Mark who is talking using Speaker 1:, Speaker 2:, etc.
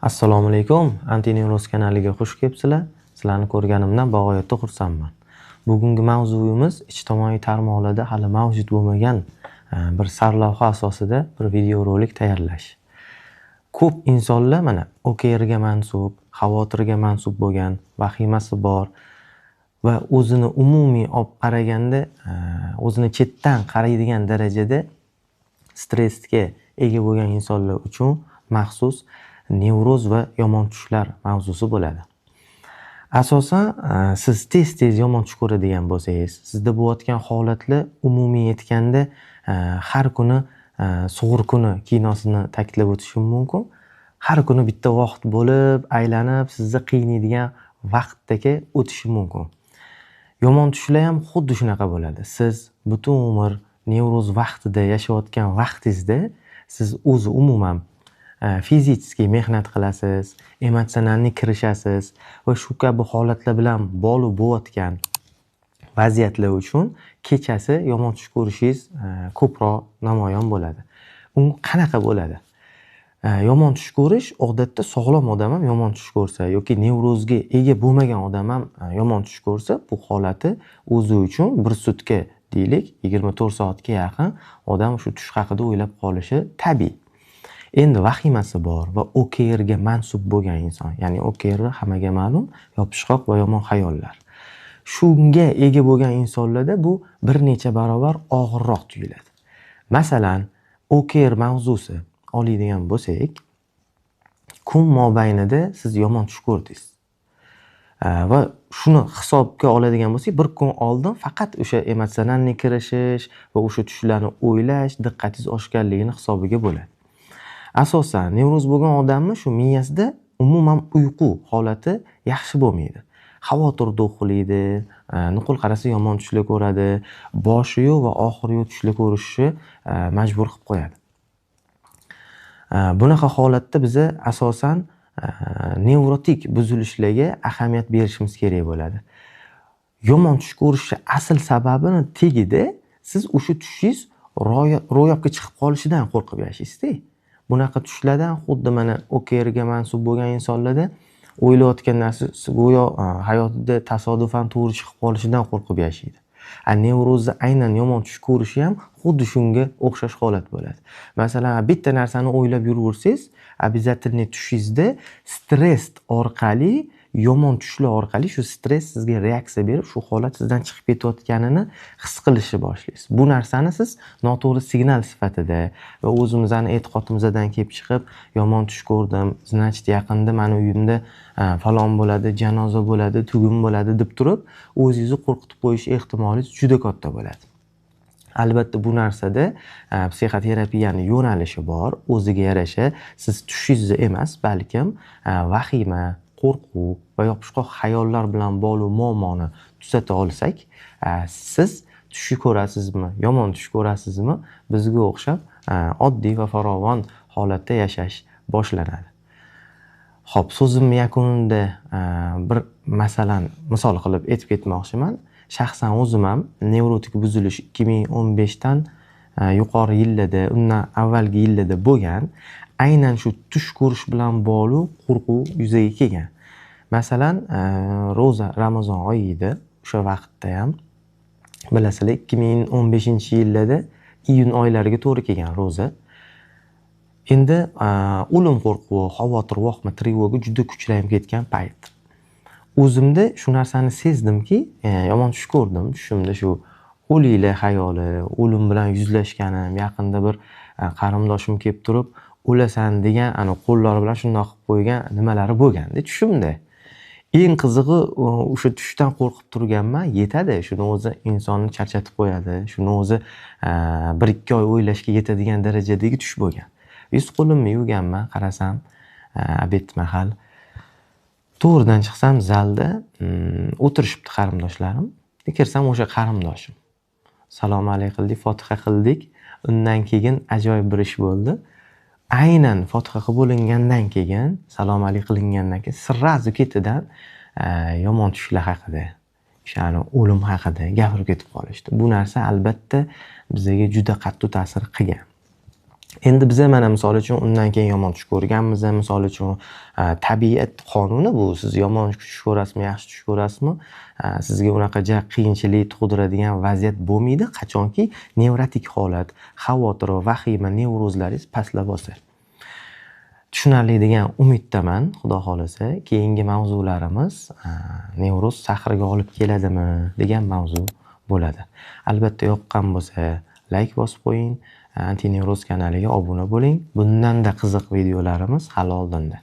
Speaker 1: Assalomu alaykum. Antinevroz kanaliga xush kelibsizlar. Sizlarni ko'rganimdan bag'oyatda xursandman. Bugungi mavzuyimiz ijtimoiy tarmoqlarda hali mavjud bo'lmagan bir sarlavha asosida bir videorolik tayyorlash. Ko'p insonlar mana OKRga mansub, xavotirga mansub bo'lgan, vahimasi bor va o'zini umumiy olib qaraganda, o'zini chetdan qaraydigan darajada stressga ega bo'lgan insonlar uchun maxsus nevroz va yomon tushlar mavzusi bo'ladi. Asosan siz tez-tez yomon tush ko'radigan bo'lsangiz, sizda bo'layotgan holatlar umumiy aytganda har kuni Sug'ur kuni kinosini ta'kidlab o'tishim mumkin. Har kuni bitta vaqt bo'lib, aylanib sizni qiynaydigan vaqtdagi o'tishi mumkin. Yomon tushlar ham xuddi shunaqa bo'ladi. Siz butun umr nevroz vaqtida yashayotgan vaqtingizda siz o'zi umuman fizический mehnat qilasiz, emotsionalniy kirishasiz va shu kabi holatlar bilan bog'liq bo'layotgan vaziyatlar uchun kechasi yomon tush ko'rishingiz ko'proq namoyon bo'ladi. U qanaqa bo'ladi? Yomon tush ko'rish odatda sog'lom odam ham yomon tush ko'rsa yoki nevrozga ega bo'lmagan odam ham yomon tush ko'rsa, bu holati o'zi uchun bir sutka deylik, 24 soatga yaqin odam shu tush haqida o'ylab qolishi tabiiy. Endi vahimasi bor va OKRga mansub bo'lgan inson, ya'ni OKR hammaga ma'lum, yopishqoq va yomon xayollar. Shunga ega bo'lgan insonlarda bu bir necha barobar og'irroq tuyuladi. Masalan, OKR mavzusi oladigan bo'lsak, kun mobaynida siz yomon tush ko'rdingiz. Va shuni hisobga oladigan bo'lsak, bir kun oldin faqat o'sha emotsionalniy kirishish va o'sha tushlarni o'ylash, diqqatingiz oshganligini hisobiga bo'ladi. Asosan nevroz bo'lgan odamni shu miyasida umuman uyqu holati yaxshi bo'lmaydi. Xavotirda uxlaydi, nuqul qarasa yomon tushlar ko'radi, boshi yo'q va oxiri yo'q tushlar ko'rishni majbur qilib qo'yadi. Bunaqa holatda biza asosan nevrotik buzilishlarga ahamiyat berishimiz kerak bo'ladi. Yomon tush ko'rishni asl sababini tagida siz o'sha tushingiz ro'yobga chiqib qolishidan qo'rqib yashaysizda. Bunaqa tushlardan xuddi mana OKRga mansub bo'lgan insonlarda o'ylayotgan narsasi go'yo hayotida tasodifan to'g'ri chiqib qolishidan qo'rqib yashaydi. Nevrozni aynan yomon tush ko'rishi ham xuddi shunga o'xshash holat bo'ladi. Masalan, bitta narsani o'ylab yuraversangiz, обязательно tushingizda stress orqali, yomon tushlar orqali shu stress sizga reaksiya berib, shu holat sizdan chiqib ketayotganini his qilishni boshlaysiz. Bu narsani siz noto'g'ri signal sifatida va o'zimizni e'tiqodimizdan kelib chiqib, yomon tush ko'rdim, значит yaqinda meni uyimda falon bo'ladi, janoza bo'ladi, tugun bo'ladi deb turib, o'zingizni qo'rqitib qo'yish ehtimolingiz juda katta bo'ladi. Albatta bu narsada psixoterapiyaning yo'nalishi bor, o'ziga yarasha siz tushingizni emas, balkim vahima, qo'rquv va yopishqoq xayollar bilan bog'liq muammoni tuzata olsak, siz tushni ko'rasizmi, yomon tush ko'rasizmi, bizga o'xshab oddiy va farovon holatda yashash boshlanadi. Xo'p, so'zim yakunida bir masalan misol qilib aytib ketmoqchiman. Shaxsan o'zim ham nevrotik buzilish 2015 dan yuqori yillarda, undan avvalgi yillarda bo'lgan, aynan shu tush ko'rish bilan bog'liq qo'rquv yuzaga kelgan. Masalan, ro'za Ramazon oyi edi, o'sha vaqtda ham bilasizlar, 2015-yillarda iyun oylariga to'g'ri kelgan ro'za. Endi o'lim qo'rquvi, xavotir, vahima, trevoga juda kuchlanib ketgan payt. O'zimda shu narsani sezdimki, yomon tush ko'rdim. Tushimda shu o'liklar xayoli, o'lim bilan yuzlashganim, yaqinda bir qarindoshim kelib turib, o'lasan degan, ana qo'llari bilan shundoq qilib qo'ygan nimalari bo'lganda tushimda. Eng qizig'i o'sha tushdan qo'rqib turganman, yetadi. Shuni o'zi insonni charchatib qo'yadi. Shuni o'zi 1-2 oy o'ylashga yetadigan darajadagi tush bo'lgan. Yuz qo'limni yuvganman, qarasam, obed mahal. To'g'ridan chiqsam zalda o'tirishibdi qarindoshlarim. Kirsam o'sha qarindoshim. Salom alayk qildik, fotiha qildik. Undan keyin ajoyib bir ish bo'ldi. Aynan fotiha qilib bo'lingandan keyin, salom alik qilingandan keyin srazu ketidan yomon tushlar haqida, o'shani o'lim haqida gapirib ketib qolishdi. Bu narsa albatta bizga juda qattiq ta'sir qilgan. Endi biza mana misol uchun undan keyin yomon tush ko'rganmiz, misol uchun tabiat qonuni bu. Siz yomon tush ko'rasizmi, yaxshi tush ko'rasizmi, sizga unaqa ja qiyinchilik tug'diradigan vaziyat bo'lmaydi, qachonki nevrotik holat, xavotir va vahima, nevrozlaringiz pastlab olsa. Tushunarli degan umiddaman, Xudo xohlasa. Keyingi mavzularimiz nevroz sahrga olib keladimi degan mavzu bo'ladi. Albatta yoqqan bo'lsa like bosib qo'ying, Antinevroz kanaliga obuna bo'ling. Bundan-da qiziq videolarimiz hali oldinda.